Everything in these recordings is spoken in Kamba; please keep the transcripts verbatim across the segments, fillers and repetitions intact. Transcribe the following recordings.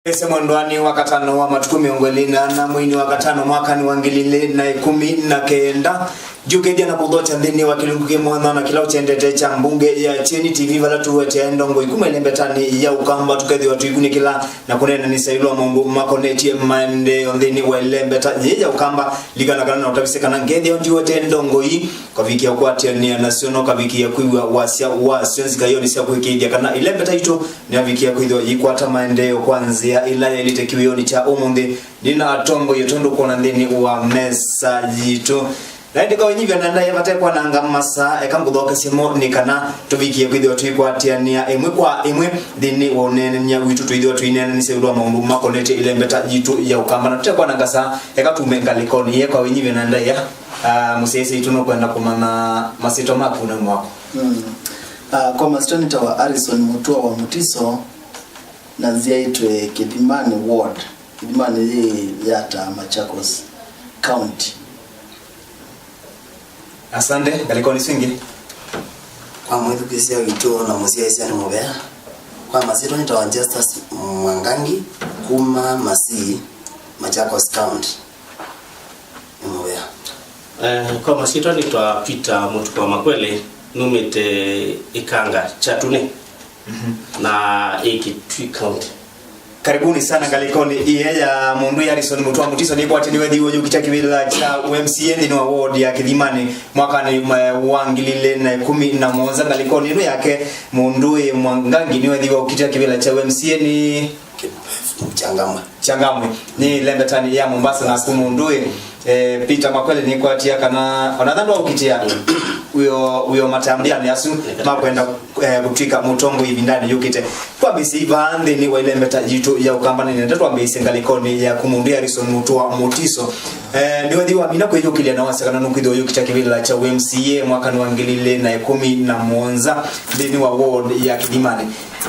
Ese mwendwani wa katano wa matukũ mĩongo ĩlĩ na ana mweinĩ wa katano mwakanĩ wa ngili ilĩ na ĩkũmi na kenda. Njũkĩthya na kũthokya nthĩnĩ wa kĩlungu kĩmwe na kĩla ũkyendete kya mbunge ya Kyeni T V, vala tũwetea ndongoi kuma ĩlembetanĩ ya Ũkamba, tũkethĩwa tũikunĩkĩla na kũneenanĩsya ĩũlũ wa maũndũ makonetye maendeeo nthĩnĩ wa ĩlembeta yĩĩ ya Ũkamba. Lilikana kana no ũtavisye kana ngethĩwa ndiwetee ndongoi, ũkavikĩa kũatĩanĩa nasyo, no ũkavikĩa kwĩw'a wasya wasyo nzikayonĩ sya kũĩkĩĩthya kana ĩlembeta yitũ nĩyavikĩa kwĩthĩwa yĩikwata maendeeo kwa nzĩa ĩla yaĩlĩte kĩwĩonĩ kya ũmũnthĩ. Nĩ na atongoi tondũ kwona nthĩnĩ wa mesa yitũ. Na ĩndĩ kwa ũnyivya na ndaĩa vate kwananga masaa, eka ngũthokesye mo nĩ kana tũvikĩe kwĩthĩwa tũikwatĩanĩa ĩmwe kwa ĩmwe nthĩnĩ wa ũneenany'a witũ, twĩthĩwa tũineenanĩsya ĩũlũ wa maũndũ makonetye ĩlembeta yitũ ya Ũkamba. Na tũte kwananga saa, eka tume ngalĩkonĩ ĩĩ kwa ũnyivya na ndaĩa. Ah, mũsyaĩĩsya witũ nũkwenda kũmanya masyĩtwa maku na mwaku. Mm. Ah, kwa masyĩtwa nĩtawa Harrison Mũtua wa Mũtiso, na nzyaĩtwe Kĩthimanĩ ward, Kĩthimanĩ yĩ Yatta, Machakos County. Asante. Ngalĩkonĩ ĩsu ĩngĩ. Kwa mwĩthukĩĩsya witũ na mũsyaĩĩsya nĩ mũvea. Kwa masyĩtwa nĩtawa Justus Mwangangi, kuma Masii, Machakos County. Nĩ mũvea. Eh, kwa masyĩtwa nĩtawa Peter Mũtuku wa Makwele, numĩte Ĩkanga Kyatũnĩ, mhm, na ĩ Kitui County. Karibuni sana ngalĩkonĩ ĩĩ ya mũndũ Harrison Mũtua Mũtiso. Nĩkwatĩ nĩwethiwe ũyũkitya kĩvĩla kya U M C A nthĩnĩ wa ward ya Kĩthimanĩ mwakanĩ, eh, wa ngili ilĩ na ĩkũmi na mũonza. Ngalĩkonĩ ĩno yake mũndũ ĩ Mwangangi nĩwethiwe ũkitya kĩvĩla kya U M C A nĩ Changamwe. Changamwe. Nĩ ĩlembetanĩ ya Mombasa, naku mũndũ ĩ, eh, Peter Makwele nĩkwatia kana ona thantũ aũkitĩa wĩo, wĩo matambianĩ asu makwenda, eh, kũtw'ĩka mũtongoi ĩvindanĩ yũkĩte. Twambĩĩsye ivaa nthĩnĩ wa ĩlembeta yitũ ya Ũkamba, nĩnenda twambĩĩsye ngalĩkonĩ yaku mũndũ Harrison Mũtua Mũtiso. Eh, nĩwethiwa wamina kwĩyũkĩlya na wasya kana nũkwĩthĩwa ũyũkitya kĩvĩla kya U M C A mwakanĩ wa ngili ilĩ na ĩkũmi na mũonza nthĩnĩ wa ward ya Kĩthimanĩ.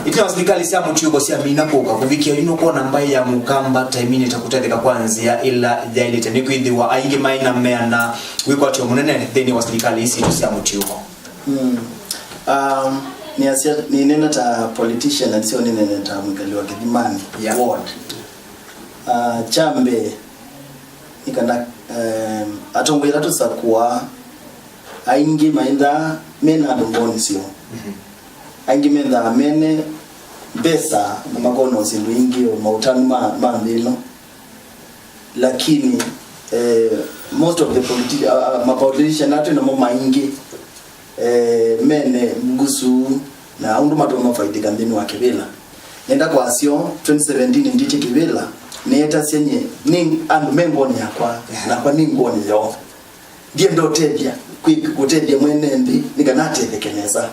Ĩtina wa silikalĩ sya mũtiũko syamina kũka, kũvikĩa yu nũkwona mbaĩ ya Mũkamba ta ĩminĩte kũtetheka kwa nzĩa ĩla yaĩlĩte, nĩkwĩthĩwa aingĩ maĩ na meana wĩkwatyo mũnene nthĩnĩ wa silikalĩ ii sitũ sya mũtiũko? Mm. Um, nĩasya, nĩnena ta politician, na sio nĩnene ta mwĩkali wa Kĩthimanĩ, yeah, ward. Uh, kya mbee, nĩ kana, em, atongoi ala tũsakũaa aingĩ maĩthaa me na andũ ngoonĩ syoo. Mhm. Aingĩ methaa mene mbesa na makona syĩndũ ingĩ, o maũtanu ma, ma nthĩ ĩno. Lakini, eh, most of the politi-, uh, uh, mapolitician atwĩ namo maingĩ, eh, mene ngusu na ũndũ matonya mafaidĩka nthĩnĩ wa kĩvĩla. Nenda kwasyo, twenty seventeen nditye kĩvĩla, neetasya nyie nĩ andũ me ngoonĩ yakwa, yeah, nakwa nĩ ngoonĩ yoo. Ndienda ũtethya, kwĩ-, kũtethya mwene nthĩ nĩ kana atetheke nesa.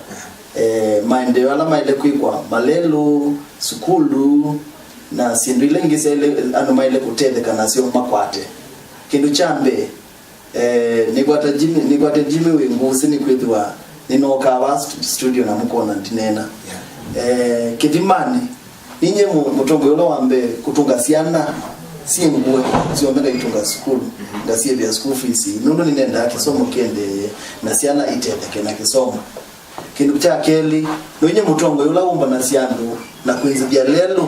Eh, maendeeo ala maĩle kwĩkwa, malelũ, sukulu, na syĩndũ ila ingĩ syaĩle, andũ maĩle kũtetheka nasyo makwate. Kĩndũ kya mbee, eh, nĩkwata Jimmy, nĩkwate Jimmy wĩ ngũsĩ, nĩkwĩthĩwa nĩnookaa vaa stu-, studio na mũkona ndineena. Yeah. Eh, Kĩthimanĩ, Ninyie mũ-, mũtongoi ũla wa mbee kũtũnga syana syĩ ngũe syonthe, ngaitũnga sukulu, ngasyĩvĩa school fees, nũndũ nĩnendaa kĩsomo kĩendeeye na syana itetheke na kĩsomo. Kĩndũ kya kelĩ, nĩnyie mũtongoi ũla wũmbanasya andũ na kwĩnzĩthya lelũ.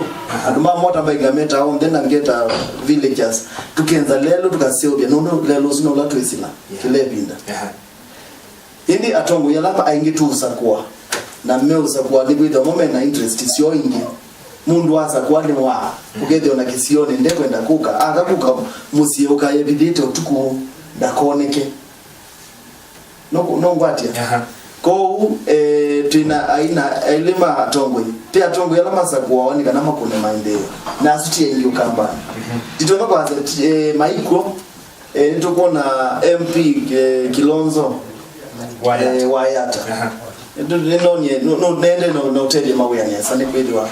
Andũ ma motorbike ngameta onthe na ngeta villagers, tũkenza lelũ tũkaseũvya, nũndũ lelũ ũsu nĩ ũla twĩsĩla, yeah, kĩla ĩvinda. Aha. Ĩndĩ atongoi ala aingĩ tũũsakũa, na meũsakũa nĩkwĩthĩwa mo mena interest syoo ingĩ. Mũndũ asakũa nĩ wa, mm, ũkethĩa ona kĩsionĩ ndekwenda kũka, aka kũka mũsyĩ ũkaevithĩte ũtukũ ndakoneke. No, no ngwatya? Aha. Kwoou, eh, twĩna aina elĩ ma atongoi. Twĩ atongoi ala masakũawa nĩ kana makũne maendeeo, na asu ti aingĩ Ũkambanĩ. Mhm. Titonya kwasya, ti-, eh, maikw'o, Eh, nĩtũkwona M P, eh, Kilonzo, wa Yatta. Eh, wa Yatta. Aha. Nĩtũ-, nĩnonie, no, no, nende no, no ũtethye mawĩa nesa, nĩkwĩthĩwa,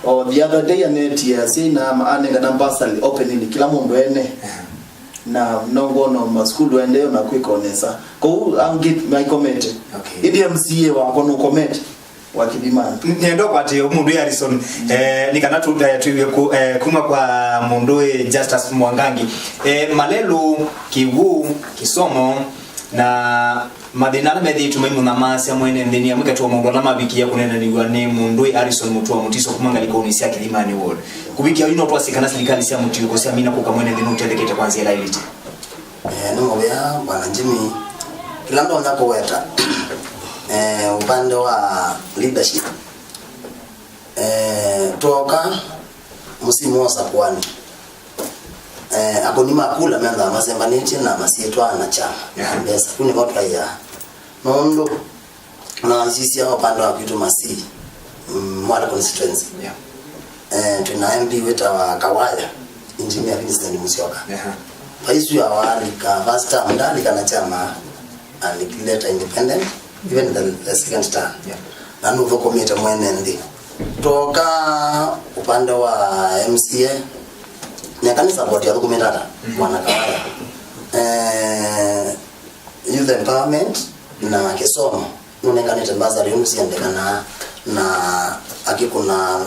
o, the other day anetie asyai na ama-, anengana bursary openly, kĩla mũndũ ene. Aha. Na nongwona masukulu ende na kwĩka o nesa. Kwoou angĩ maikomete. Okay. Ĩndĩ M C A wakwa nũkomete. Wa Kĩthimanĩ. Nĩenda kwatĩ mũndũ Harrison, eh, nĩ kana tũtae twĩw'e ku-, eh, kuma kwa mũndũ, eh, Justus Mwangangi. Eh, malelũ, kĩw'ũ, kĩsomo, na Mathĩna ala methĩĩtwe maimũthamaasya mwene nthĩ nĩ amwe katĩ wa maũndũ ala mavikie kũneenanĩw'a nĩ mũndũĩ Harrison Mutua Mutiso kuma ngalĩkonĩ sya Kĩthimani Ward. Kũvikĩa yu no twasye kana silikalĩ sya mũtiũko syamina kũka mwene nthĩ nũtethekete kwa nzĩa ĩla ĩlĩte. Eh, nĩ mũvea, Bwana Jimmy. Kĩla ndonya kũweta, eh, upande wa leadership, eh, twoka mũsimu wa ũsakũani, eh, akũni ma kula mendaa masembanĩtye na masyĩtwa na kyama, yeah, mbesa. Kũ nĩvo twaĩaa. Nũndũ nasisya upande wa kwitũ Masii, mm, Mwala constituency. Yeah. Eh, twĩ na M P wĩtawa Kawaya, Engineer Vincent Musyoka. Yeah. Vaisu ya walika, first term, ndalika na kyama, alikile ta independent, even the, the second term. Yeah. Na nũthũkũmĩte mwene nthĩ. Toka upande wa M C A, nĩakanĩ support ya thũkũmĩte ata, mm, mwana Kawaya. Eh, youth empowerment na kĩsomo. Nũnenganĩte mbasarĩ ũndũ syendekanaa na akĩkũna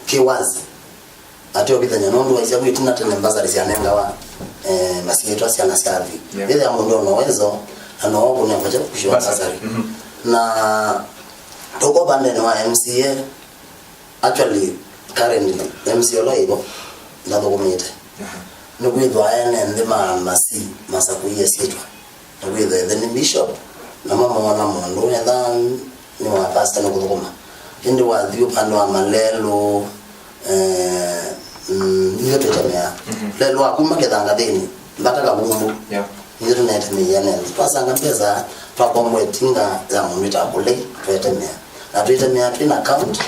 kĩwazi. Ateo kĩthenya nũndũ waisya kwĩ ĩtina tene mbasarĩ syanengawa, eh, masyĩtwa syana sya athwii. Yeah. Ĩthĩa mũndũ ona wezo, na no kũnengwa kya kũshiwa mbasarĩ. Mbasarĩ. Mhm. Na tũko vandene wa M C A, actually, currently, M C A ũla wĩvo, ndathũkũmĩte. Aha. Nĩkwĩthwa ene nthĩ ma Masii masakũie syĩtwa. Na kwĩthwa ĩthe nĩ bishop, na mamona mũndũ etha nĩ wa pastor nĩ kũthũkũma. Ĩndĩ wathi upande wa malelũ, eh, mm, nĩyo twĩtemea. Mhm. Lelũ wa kuma Kĩthangathĩnĩ mpaka Kavumbu. Yeah. Nĩyo tũnetemeie nene. Twasanga mbesa, twakomboa ĩtinga ya mũndũ ĩtakũlei, twetemea. Na twĩtemea twĩ na county,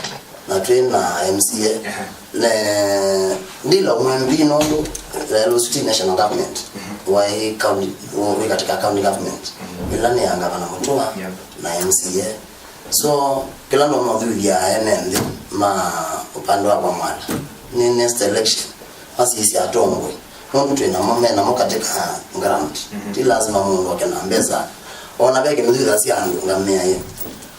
na twĩ na M C A. Aha. Ne, ndila ũmwe M P nũndũ lelũ ti national government. Mhm. Waĩ county, wĩ katika county government. Mhm. Ĩla nĩ ya Gavana Mutua, yep, na M C A. So, kĩla ndonya ũthuthya ene nthĩ ma upande wa kwa Mwala, nĩ next election, masisya atongoi. Nũndũ twĩ namo, me namo katika ground. Mhm. Ti lazima mũndũ oke na mbesa. Ona ve kĩndũ thutha sya andũ ngamĩa ĩ.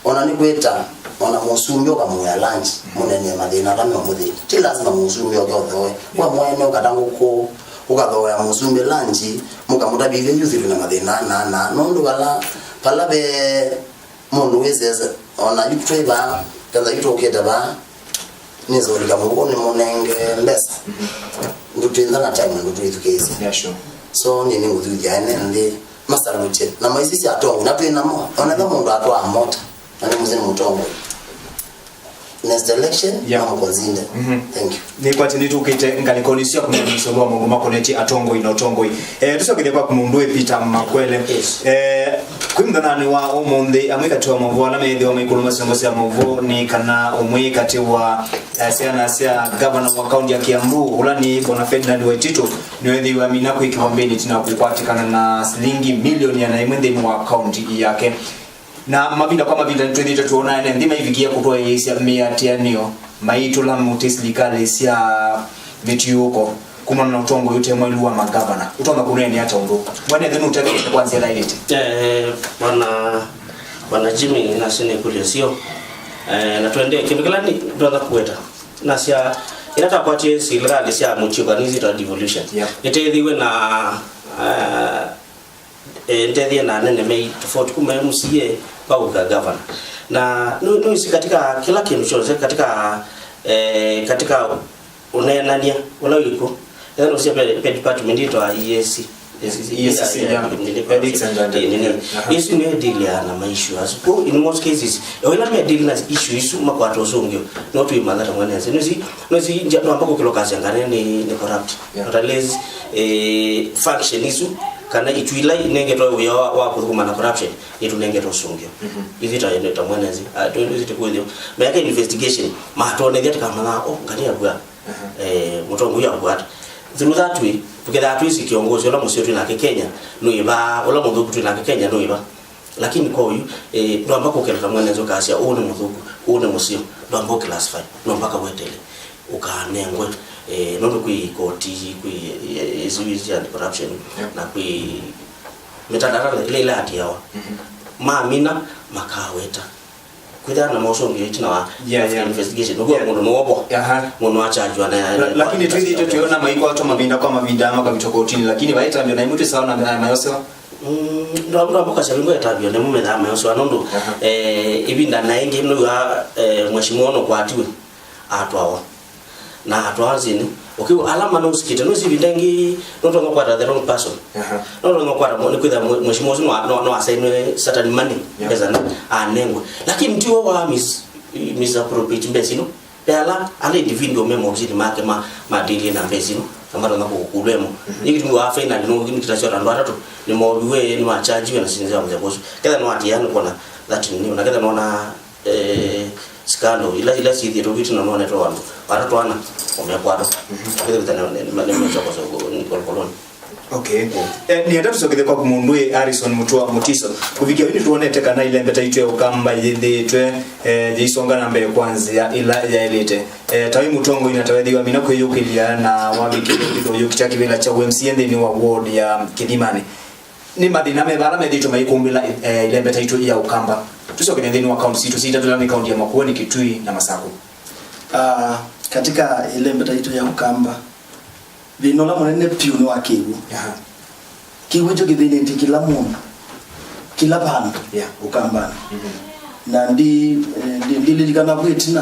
Ona nĩ kwĩta, ona mũsumbĩ ũkamũĩa lunch, mhm, mũnenie mathĩna ala me mũthĩna. Ti lazima mũsumbĩ oke ũthoe. We mwene ũkata ngũkũ, ũkathoea mũsumbĩ lunch, mũkamũtavĩthya youth twĩ na mathĩna na, na. Nũndũ vala, vala ve mũndũ wĩsese, ona yu twĩ vaa, ketha yu tũkĩte vaa, nĩsũlika mũvuko nĩmũnenge mbesa. Mhm. Ndũtwĩntha na time ndũtwĩthukĩĩsya. Yeah, sure. So, nĩ nĩngũthuthya ene nthĩ, masalute, na maisisya atongoi, na twĩ namo, ona ethwa mũndũ atwaa mota, na nĩ mũsĩ nĩ mũtongoi. Next election, yeah, mamũkonzinde. Mhm. Thank you. Nĩkwatĩ nĩtũkĩte ngalĩkonĩ sya kũneenanĩsya ũvoo wa maũndũ makonetye atongoi na ũtongoi. Eh, tũsyokethye kwaku mũndũ wĩ Peter Makwele. Yes. Eh, kwĩ mũthenyanĩ wa ũmũnthĩ, amwe katĩ wa maũvoo ala meethĩwa maikũlũma syongo sya maũvoo nĩ kana ũmwe katĩ wa, eh, syana sya gavana wa kaunti ya Kiambu, ũla nĩ Bwana Ferdinand Waititu, nĩweethĩiwe amina kwĩkĩwa mbĩnĩ ĩtina wa kũkwatĩkana na silingi milioni ĩana ĩmwe nthĩnĩ wa kaunti yake. Na mavinda kwa mavinda nĩtwĩthĩĩtwe tũona ene nthĩ maivikie kũtwaĩĩsya mĩatĩanĩo maitũla mũtĩ silikalĩ sya mĩtiũũko kumana na ũtongoi ũte mwaĩlu wa magavana. Ũtonya kũneenea ata ũndũ mwene nthĩ nũtethekete kwa nzĩa ĩla ĩlĩte? Eh, bwana, bwana Jimmy, nasĩ nĩkũlya sio. Eh, na twende, kĩndũ kĩla nĩ, ndonya kũweta. Nasya, ĩla twakwatie silikalĩ sya mũtiũũko nĩsyĩtawa devolution. Yeah. Nĩteethiwe na, eh, eh, ndethie na anene me tofauti kuma M C A kwa kũka gavana. Na nũ-, nũisi katika kila kĩndũ kyose, katika, eh, katika ũneenany'a ũla wĩkw'o, ethwa nũsia pe, pe department ĩtawa E A C. E A C, yeah. Nini, ethics and, eh, nini. Aha. Ĩsu nĩyo ĩdeal na ma issue asu. Kwoou in most cases, o ĩla me deal na issue isu makwata ũsũngĩo, no twĩmantha ta mwenenzi. Nũisi, nũisi, nja-, ndwamba kũkĩlwa kasya ngane nĩ, nĩ corrupt. Yeah. But at least, eh, function isu, kana itu ila inengetwe wĩa wa, wa kũthũkũma na corruption, nĩtũnengete ũsũngĩo. Mhm. Ithyĩ ta, ta mwenenzi, ah, tũ-, ithyĩ tũkwĩthĩwa. Meka investigation, matwonethya tũkamanya, oh, ngani yakua. Aha. Eh, mũtongoi akua ata. Through that way, tũkethaa twĩsĩ kĩongozi ũla mũseo twĩ nake Kenya, nũĩva, ũla mũthũku twĩ nake Kenya, nũĩva. Lakini kwa ũyu, eh, ndwamba kũkĩla ta mwenenzi ũkasya, ũũ nĩ mũthũku, ũũ nĩ mũseo, ndwamba ũclassify, no mpaka wetele. Ũkanengwe, eh, nũndũ kwĩ koti, kwĩ, eh, isu, isu anti-corruption, yeah, na kwĩ mĩtaratara ĩla ĩlaatĩawa. Mhm. Mamina, makaweta. Kwĩthĩwa na maũsũngĩo ĩtina wa, yeah, after, yeah, investigation. Ũkwĩwa, yeah, mũndũ nũwovwa. Aha. Mũndũ achargewa na, la-, na, lakini twĩthĩĩtwe twĩona maikwatwa mavinda kwa mavinda makavitwa kotini, lakini vaitambio na imwe twĩsawa na mbena ya mayosewa. Mm, ndwamũkasya vingo etavio nĩ mũmethaa meoswa nũndũ, eh, ivinda na ĩngĩ nĩw'a, eh, mheshimiwa nũkwatiwe atwawa. Na atwawa nzĩnĩ, ũkĩu ala manũsikĩte, nũsi ivinda ĩngĩ nũtonya kwata the wrong person. Nũtonya kwata mũ- nĩkwĩtha mwe- mheshimiwa ũsu nwa- nwa- nwasainwe certain money, mbesa na anengwe. Lakini tiwo wa mis- misappropriate mbesa ino. Ve ala, ala individual me maovisinĩ make ma- matilie na mbesa ino, na matonya kũkũlwemo. Nĩ kĩtumi wa finally no kĩtumi kĩtasyo andũ atatũ nĩmoviwe, nĩmachajiwe na sinza wa mũthemba ũsu. Ketha nwatia nĩkona that nini, na ketha nona, eh, scandal ila ila sithie tuviti na none to andũ atatũ ana omekwatwa. Akithe kutana ne ne ne mchoko so ni kolkoloni. Okay. Eh, nĩenda tũsokethe kwaku mũndũ ĩ Harrison Mutua Mutiso. Kũvikĩa yu nĩtwonete kana ĩlembeta itũ ya ũkamba yĩthĩĩtwe, eh, yĩisonga na mbee kwa nzĩa ĩla yaĩlĩte. Eh, ta wĩ mũtongoi na ta wethĩwa mina kwĩyũkĩlya na wavikĩlya kwĩthĩwa ũyũkitya kĩvĩla kya U M C A nthĩnĩ wa ward ya Kĩthimani. Nĩ mathĩna meva ala methĩĩtwe maikũmbĩla, eh, ĩlembeta itũ ya ũkamba? Tũsyokene nthĩnĩ wa kaunti sitũ sitatũ, ila nĩ kaunti ya Makueni, Kitui na Masaku. Ah, katika ĩlembeta itũ ya ũkamba, thĩna ũla mũnene vyũ nĩ wa kĩw'ũ. Aha. Kĩw'ũ kyo kĩthĩnĩtye kĩla mũndũ, kĩla vandũ, yeah, ũkambanĩ. Mhm. Na ndi, eh, ndi, ndililikana kwĩ ĩtina,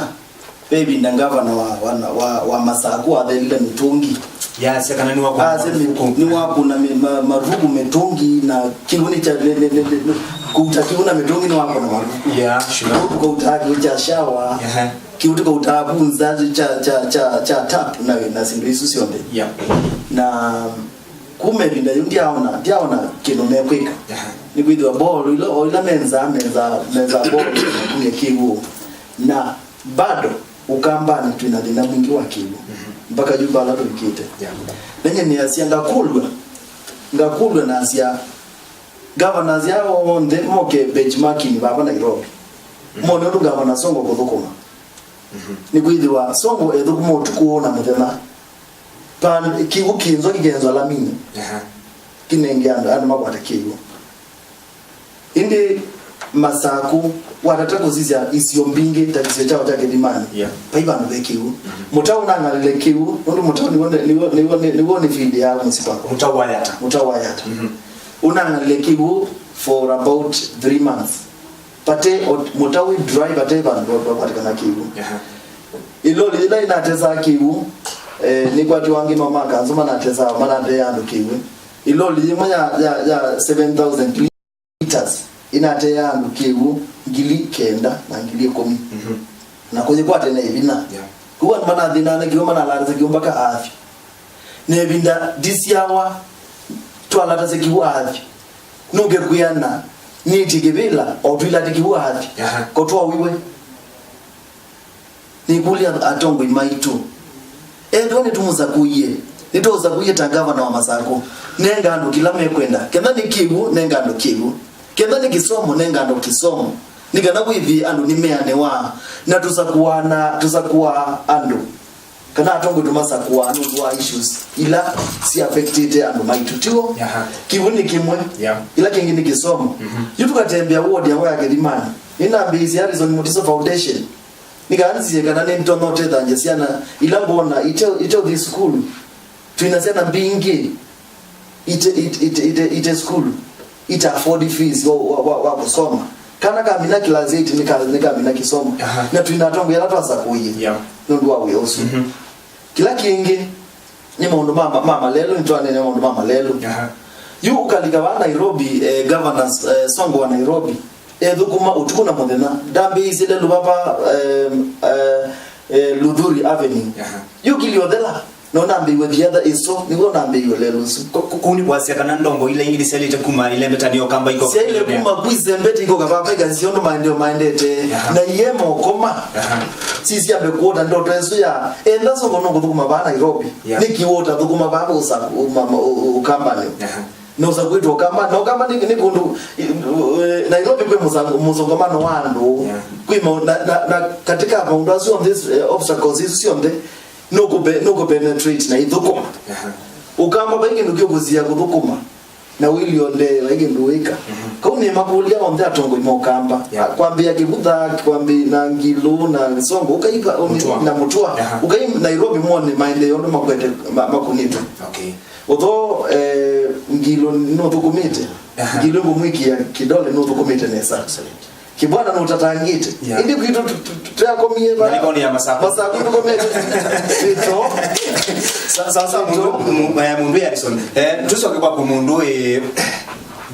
ve ĩvinda ngavana wa, wa, wa, wa Masaku wathelile mĩtũngi. Yasya kana nĩwakũna, asya mĩ- marufuku. Nĩwakũna mĩ- ma- marufuku mĩtũngi na kĩw'ũ nĩ kya- nĩ- nĩ- nĩ- nĩ- kũuta kĩw'ũ na mĩtũngi nĩwakũna marufuku. Yeah, sure. Kũuta kĩw'ũ kya shawa. Aha. Kĩw'ũ tũkautaa vu nza kya- kya- kya- kya tap na na syĩndũ isu syonthe. Yeah. Na kuma ĩvinda yĩu ndyaona ndyaona kĩndũ mekwĩka. Aha. Nĩkwĩthĩwa ball ila o ila menza menza menza ball kumya kĩw'ũ. Na bado Ũkambanĩ twĩ na thĩna mwingĩ wa kĩw'ũ. Mhm. Mpaka yu vala tũvikĩte. Yeah. Nenye nĩasya ngakũlw'a, ngakũlw'a nasya governors aa onthe moke benchmarking vava Nairobi. Mhm. Mone ũndũ Governor Sonko kũthũkũma. Mhm. Nĩkwĩthĩwa Sonko ethũkũma ũtukũ na mũthenya. Pan kĩw'ũ kĩnzwa kĩkenzwa lamini. Aha. Kĩnenge andũ andũ makwate kĩw'ũ. Ĩndĩ Masaku, watata kũsisya isio mbingĩ ta kĩsio kyao kya Kĩthimani, yeah, vai vandũ ve kĩw'ũ. Mhm. Mũtau ũnang'alile kĩw'ũ, nũndũ mũtau nĩw'o nĩ- nĩw'o- nĩw'o- nĩ- nĩw'o nĩ field ya mũsyĩ wakwa. Mũtau wa Yata. Mũtau wa Yata. Mhm. Ũnang'alile kĩw'ũ for about three months. Vate o- mũtau wĩ dry, vate vandũ va- vakwatĩkana kĩw'ũ. Aha. Ĩloli yĩla ĩnatesaa kĩw'ũ, eh, nĩkwatiwa angĩ no makanzũ manatesaa, manatea andũ kĩw'ũ. Ĩloli yĩmwe ya- ya- ya seven thousand liters ĩnatea andũ kĩw'ũ ngili kenda na ngili ĩkũmi. Mhm. Na kũyĩkwata ĩna ĩvinya. Yeah. Kũu andũ manathĩnaa na kĩw'ũ, manalatasya kĩw'ũ mpaka athi. Na ĩvinda ndisyawa twalatasya kĩw'ũ athi. Nũke kwĩana nĩtye kĩvĩla o twĩlatya kĩw'ũ athi. Aha. Ko twawiwe. Nĩkũlya atongoi maitũ, ethĩwa nĩtũmũsakũie, nĩtũũsakũie ta ngavana wa Masakũ, nenga andũ kĩla mekwenda. Ketha nĩ kĩw'ũ, nenga andũ kĩw'ũ. Ketha nĩ kĩsomo, nenga andũ kĩsomo. Nĩ kana wĩthĩe andũ nĩmeanĩwa, na tũsakũaa na tũsakũaa andũ, kana atongoi tũmasakũaa nũndũ wa issues ila si affectĩte andũ maitũ, tiw'o? Aha. Kĩw'ũ nĩ kĩmwe. Yeah. Ila kĩngĩ nĩ kĩsomo. Mhm. Yu tũkatembea ward yakwa ya Kĩthimani, nĩnambĩĩisye Harrison Mutiso Foundation. Nĩkanzie kana nĩntonya ũtethangya syana ila mbona ite- iteũthi sukulu. Twĩna syana mbingĩ ite, ite, ite, ite, ite sukulu, ite afford fees wa, wa, wa, wa kũsoma. Kana kamina class eight nĩka- nĩkamina kĩsomo. Aha. Na twĩna atongoi ala twasakũie, yeah, nũndũ wa wĩa ũsu. Mhm. Kĩla kĩngĩ, nĩ maũndũ ma, ma, ma malelũ, nĩtwanene maũndũ ma malelũ. Aha. Yu ũkalika vaa Nairobi, eh, Governor, eh, Sonko wa Nairobi, ethũkũma ũtukũ na mũthenya. Ndambĩĩisye lelũ vava, eh, eh, eh, Luthuri Avenue. Aha. Yu kĩliothela, no nambĩĩwe thiatha ĩso, nĩw'o nambĩĩwe lelũ ũsu. Kũ- kũ- kũu nĩ kwasya kana ndongo ila ingĩ nĩsyaĩlĩte kuma ĩlembetanĩ ya ũkamba iko- Syaĩle kuma kwĩ ĩlembeta iko kavava ikasisya ũndũ maendeeo maendete. Aha. Na iye mokoma. Aha. Sisyambe kuota ndoto ĩsu ya, enda Sonko nũkũthũkũma vaa Nairobi. Yeah. Nĩkĩ ũtathũkũma vaa ũsa- ũma- ũ- ũ- ũkambanĩ? Aha. Nosa kwĩtwa ũkamba, na ũkamba nĩ, nĩ kũndũ, eh, Nairobi kwĩ mũsango- mũsongamano wa andũ. Yeah. Kwĩ mau- na, na, na katika maũndũ asu onthe, eh, obstacles isu syonthe, nũkũpe- nũkũpenetrate na ithũkũma. Aha. Ũkamba vai kĩndũ kĩũkũsia kũthũkũma. Na wĩlio ndee, vai kĩndũ wĩka. Mhm. Kau nĩ makũlya onthe atongoi ma ũkamba. Yeah. Kwambĩa Kĩvutha, kwambĩ na Ngilũ, na Sonko, ũkaiva, Mũtua. Na Mũtua. Aha. Ũkai Nairobi mwone maendeeo andũ makwete ma- makunĩtwe. Okay. Although, eh, Ngilũ nũthũkũmĩte, Aha. Ngilu ngũmwĩkĩa kĩdole nũthũkũmĩte nesa. Excellent. Kĩbwana nũtatangĩte. Yeah. Ĩndĩ kwitũ tu- tu- tu- tũyakomie va- Ngalĩkonĩ ya Masaku. Masaku tũkomete. Sito. Sa- sasa mũndũ, mũ- eh, mũndũ Harrison. Eh, tũcoke kwaku mũndũ, eh,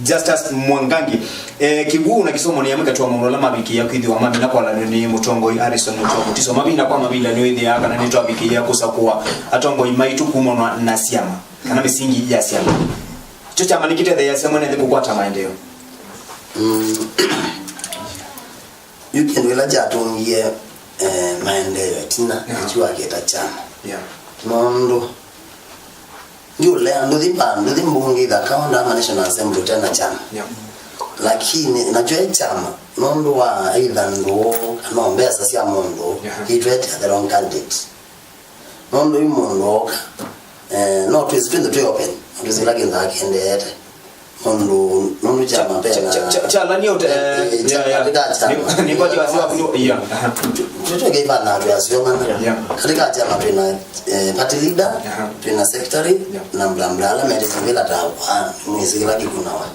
Justus Mwangangi. Eh, kĩw'ũ na kĩsomo nĩ amwe katĩ wa maũndũ ala mavikĩĩa kwĩthĩwa mamina kwalanw'a nĩ mũtongoi Harrison Mũtua Mũtiso. Mavinda kwa mavinda nĩwĩthĩaa kana nĩtwavikĩĩa kũsakũa atongoi maitũ kumanwa na syama kana mĩsingi ya syama. Kyo kyama nĩkĩtetheeasya mwene nthĩ kũkwata maendeeo. Mm. Yu kĩndũ kĩla kyatũngie, eh, maendeeo ĩtina, yeah, nĩkyo akĩta kyama. Yeah. Nũndũ ndiũlea ndũthi pa ndũthi mbunge ithaka, ndama National Assembly ũte na kyama. Yeah. Lakini nakyo e kyama nũndũ wa either ndũũ kana o mbesa sya mũndũ, yeah, itwete the wrong candidate. Nũndũ yu mũndũ ooka, eh, no twĩsĩ twĩnthe twĩ open, na twĩsĩ kĩla kĩnthaa kĩendeete. Nũndũ nũndũ kyama pena- Cha- cha- cha- chalani yote, eh, eh, eh, yeah, yeah. Katika chama. Ni- ni kwa wasiwa kuno, yeah. Aha. Tutweke ivana tuyasyomana. Yeah. Katika chama twina, eh, party leader, aha, twina secretary, yeah, na bla bla, ala mete kivila ta kwa mwezi kila kikunawa.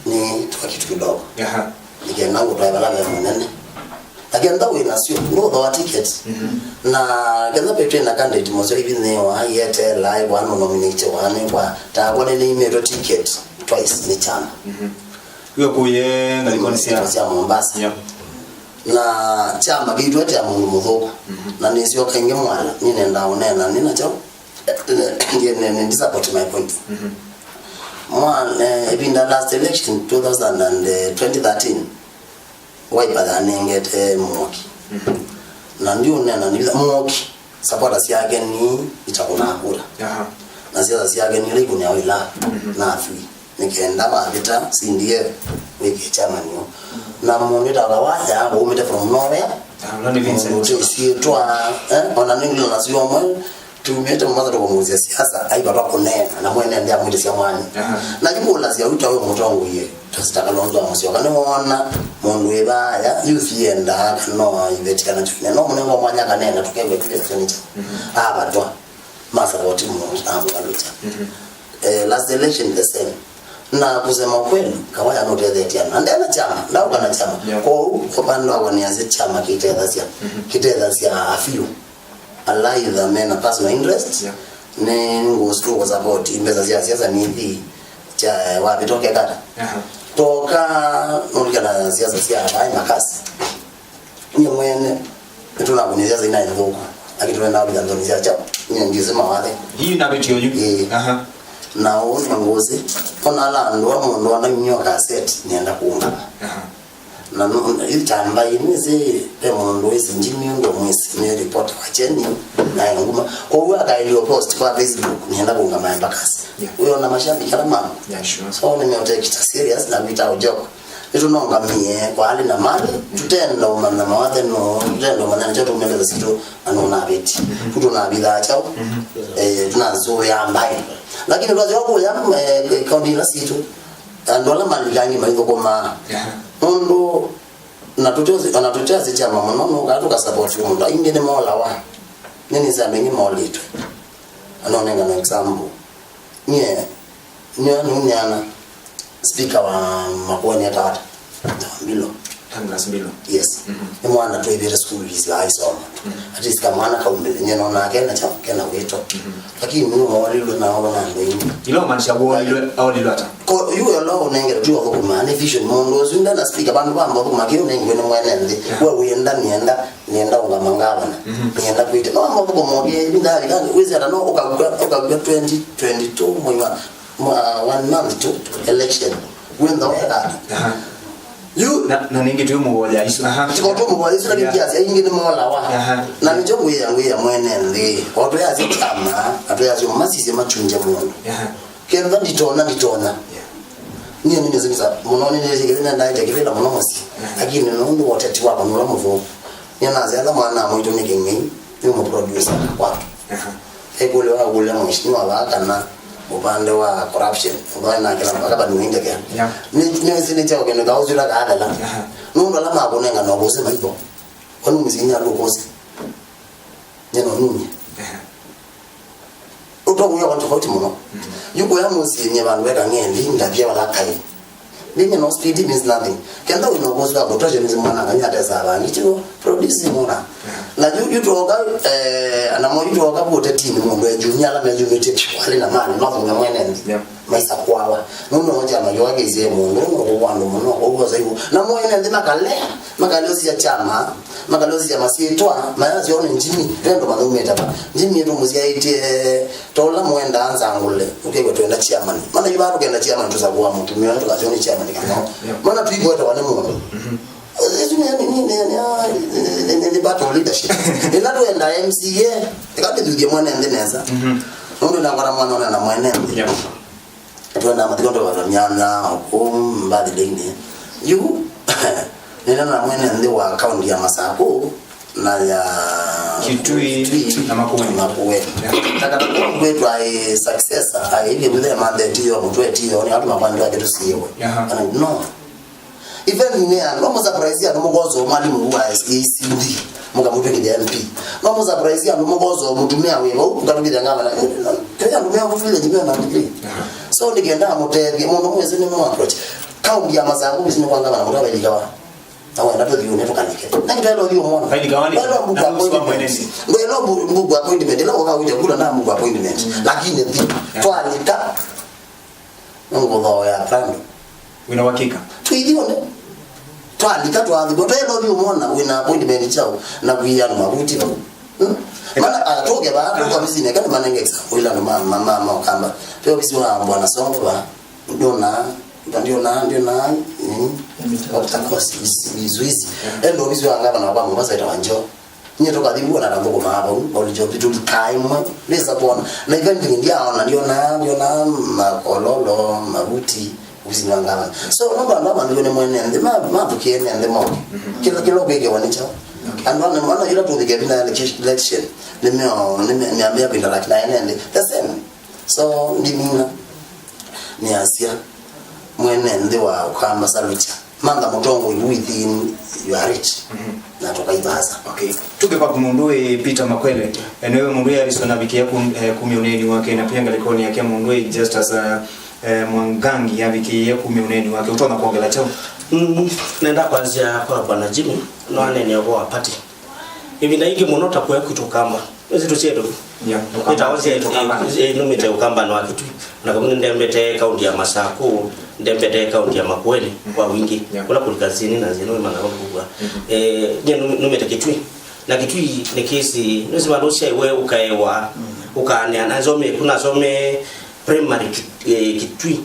Ni twa kitu kidogo. Aha. Nĩkenda ngũtwae vala ve mũnene. Na kenda wĩ nasyo, ndũthoa ticket. Mhm. Na kenda ve twĩ na candidate mũseo ivinĩwa, yetela, ĩkwa no nominate one, ĩkwa, takwa nĩnĩimĩtwe ticket twice nĩ kyama. Mhm. Wĩo kũye ngalĩkonĩ sya- sya Mombasa. Yeah. Na kyama kĩitwetea mũndũ mũthũku. Mhm. Na nĩsyoka ĩngĩ mwala, nĩnendaa ũneena, nĩna kyaũ? Ndiye nene, ndi support my point. Mhm. Mwa, eh, ĩvinda last election, two thousand and, eh, twenty thirteen, Wiper yanengete Mwoki. Mhm. Na ndiũneena nĩvitha Mwoki, supporters syake ni itakũnaa kura. Aha. Na siasa syake ni ila ikũnĩawa ila, mhm, na athui. Nĩ kenda mavĩta C D F wĩkĩe chairman ũũ. Na mũndũ wĩtawa Kawaya, waumĩte from nowhere. Ah, ũla nĩ Vincent. Mũndũ ũtĩ syĩtwa, eh, ona nĩ ngilo na sio mwe, tumĩte Mombasa tũkamũsya siasa, aivatwa kũneena, na mwene nthĩ amwĩtĩsya mwanya. Aha. Na yu kũlasya ũta ũyũ mũtongoie, Pastor Kalonzo wa Musyoka, nĩwona mũndũ wĩ vaya, youth yendaa, kana no iveti kana chunya, no mũnengo mwanya kaneena, tũkew'a kile furniture. Mhm. Avatwa. Masavoti Mwangi amũvalũkya. Mhm. Eh, last election the same. Na kusema ukweli, Kawaya nũtethetie andũ. Na ndena chama, ndauka na chama. Yeah. Kwoou, kwa upande wakwa nĩasya chama kĩtethasya. Mhm. Kĩtethasya a few. Ala either mena personal interest, yeah, nĩ ngũsukua support, mbesa sya siasa nĩ ithi, cha, eh, wavĩtũke kata. Aha. Toka, nũlikana siasa sya vai makasi. Nyie mwene, nĩtũnakũnĩsya siasa ina nthũku, lakini tũenda kũvika nthoni sya kyaũ? Nyie ndyĩsĩ mawathe. Hii na video yu. Ĩĩ. Aha. Na ũu nĩ ngũsĩ, ona ala andũ a mũndũ ona inyuo kaseti, nĩenda kũngama. Aha. Na no- yu kyamba ĩ, nĩsĩ ve mũndũ wĩsĩ njini ũndũ mwĩsĩ, nĩ reporter wa Cheni, na e nguma. Kwoou akaĩlio post kwa Facebook, nĩenda kũngama embassy. Yeah. Wĩona mashabiki ala maku. Yeah, sure. So, nĩmeũtekita serious, na vita ũjoko. Nĩtũnongamie kwa hali na mali, tũtenda ũmanya mawathe no, tũtenda ũmanya nĩkyo tũmĩlĩte sitũ, na nũnavĩti. Mhm. Kũ tũnavithaa kyaũ, mhm, eh, tũnazũĩa mbaĩ. Lakini twasyoka kũya, eh, kaunti ila sitũ, andũ ala malikangi maithũkũmaa. Aha. Nũndũ, na tũtyosi, ona tũtyasĩ kyama mũno, nũkaa tũkasapoti mũndũ. Aingĩ nĩmolawa. Nĩnĩsĩ andũ aingĩ molĩtwe. Anonengana example. Nyie, Nĩo nĩũneana speaker wa Makueni atawata. Mbilo. Douglas Mbilo. Yes. Mhm. Nĩ mwana twĩvĩte sukulu isi aisoma. Mhm. At least kamwana kaumĩle. Nyie nonaa kena kyaũ, kena wĩto. Mhm. Lakini nĩwolilwe na ona na andũ aingĩ. Ila ũmaanisha wolilwe, aolilwe ata? Ko, yu olo ũnengere tu ũthũkũma, nĩ vision mũndũ ũsu ndena speaker, vandũ vamba ũthũkũma kĩu nengwe nĩ mwene nthĩ. Yeah. We wĩenda, nĩenda, nĩenda ũngama ngavana. Mhm. Nĩenda kwĩte. No amba ũthũkũma ũkĩ, ĩvinda yalika, wĩsĩ ata no ũkaw'a, ũkaw'a twenty twenty-two mwei wa Mwa- one month to election. Wĩntha weka. Aha. Yu na, na ningĩ twĩ mũvoya isu. Aha. Tiko tu mũvoya isu, lakini, yeah, kiasi aingĩ nĩ molawa. Aha. Na nĩkyo ngwĩa, ngwĩa mwene nthĩ. O twĩasya kyama, na twĩasya masisye machunje mũndũ. Aha. Kenda nditona, nditona. Yeah. Niĩ nĩ nĩsĩ mũno, nĩ nĩsĩ kĩvĩla, ndaĩte kĩvĩla mũno mũsyĩ. Aha. Lakini nũndũ wa ũteti wakwa nũla mũthũku. Nĩnasya ala mwana mwaitũ nĩ kĩng'ei, nĩ mũproducer kwake. Aha. Ekũlya wakũlya mheshimiwa vaa kana upande wa corruption, ũthoe na kĩla mpaka bado nĩndekea. Yeah. Nĩ, nĩwĩsĩ nĩ kyaũ kĩndũ kaũsila kaathela. Aha. Nũndũ ala makũnengana ũvũsĩ maitho. Kwani mũsyĩ nĩ andũ ũkũsĩ? Nyeno nini? Aha. Ũtongoia wa tofauti mũno. Mhm. Yu kũya mũsyĩ nye vandũ veka ng'endi, ndavya wala kaĩ. Ndinye no speed means nothing. Kenda wĩ na ũvosi wa kũtosha means mwana ngai atesa bangi chigo produce mwana. Na yu yu tuoka eh anamo yu tuoka kute team mundu e junior ala me junior tip wale na mali no funga mwene nthi. Yeah. Maisa kwawa. Nuno oja ma yoga izie mundu no kwa ndo muno kwa uza yu. Na mwene nthi makale makale osia chama makale osia masitwa mayazi one njimi rendo manume tapa. Njimi yetu muziaitie Tola mwenda anzangule, ukegwa twenda chairman. Mana yu bado kenda chairman tusagua mutumia wetu kasioni chairman kama. Yeah. Mana tuigweta wane mundu. Mhm. Ĩsu nĩ nĩ nĩ nĩ nĩ nĩ nĩ battle leadership. Ĩla twenda M C A, ĩkabithuthie mwene nthĩ nesa. Mhm. Nũndũ na ngora mwana ona na mwene nthĩ. Yeah. Twenda mathiko ndo wala nyanya ku mbathi lini. Yu nina na mwene nthĩ wa kaunti ya Masaku na ya Kitui Kitui na Makueni. Makueni. Yeah. Takataka kwetu ai successor ai ile mzee mande tio mtu tio ni watu mapande wake tusiwe. Aha. Ana no. Even ni ya no surprise ya no mgozo mwalimu wa S K C D. Muka mtu kile M P. No surprise ya no mgozo mutumia wewe ukatukile ngama na kaya ndio mwa vile jibe na degree. Aha. So nigenda mutethie mundu mwese ni mwa approach. Kaunti ya Masaku bisini kwa ngama na mtu abailikawa. Na wenda tũthiũne tũkalike. Na kĩtwaĩla ũthiũ mwana. Kailika wani, Ndwaĩla mbuku na nusu wa appointment. Mwene. Ndwaĩla mbu- mbuku appointment. Ĩla ũkawĩte kula na mbuku appointment. Mm. Lakini thi. Yeah. Twalika. Nũngũthoea tando. Wĩna wakika. Twĩthiũne. Twalika twathikwa. Twaĩla ũthiũ mwana wĩna appointment chao. Na kwiana mavuti vau. Hmm? Mana atũke vaa tũka mĩsyĩnĩ kana manenge example ila ma ma ma ma kamba. Peo bisi wa bwana songo va. Ndiona, ndiona, ndiona, mm, Doctor Kosi, Vizuizi. Endo ofisi wa ngavana wa Mombasa ĩtawa Joho. Nye tũkathi w'o na kathũkũma vau, Old Joho, tũlikaa ĩmwe, nĩsa kuona. Na event ndiaona, ndiona, ndiona makololo, mavuti, ofisi wa ngavana. So, no vandu ava ndio nĩ mwene nthĩ, ma, mathũkie ene nthĩ moke. Kĩla, kĩla ũkwĩkĩwa nĩ kyaũ. Andũ ana, ana yĩla tũthike vina election, nĩmeo, nĩmeambia kwĩnteract na ene nthĩ. The same. So, ndimina, nĩasya, mwene nthĩ wa Ukamba Salucha, mantha mũtongoi within you are rich, na tũkaivasa. Okay. Tuke kwa mũndũ wĩ Peter Makwele. Eh, nĩwe mũndũ wĩ Harrison avikĩĩa kum, eh, kumya ũneeni wake, na pia ngalĩkonĩ yake mũndũ wĩ Justus, eh, eh, Mwangangi avikĩĩa kumya ũneeni wake. Ũtonya kwongela kyaũ? Mm, nenda kwanzia kwa Bwana Jimmy, no anene ũvoo wa party. Ĩvinda yingĩ mũno ta kũya kwitũ Kamba. Nĩsĩ tũsyaĩtwe. Yeah. Ĩtawa syaĩtwe. Kamba. Ĩ, ĩ, numĩte Ũkambanĩ wa Kitui. Na kamwe nĩndembete kaunti ya Masaku, ndembete kaunti ya Makueni kwa wingĩ. Yeah. Kũla kũlika nzini na nzini wĩmana kũkua. Eh, nye num- numĩte Kitui. Na Kitui nĩ kĩsi, nĩsĩ vandũ syaiwe ũkaewa, ũkaanĩa. Na nzome, kuna some primary Ki- eh, Kitui.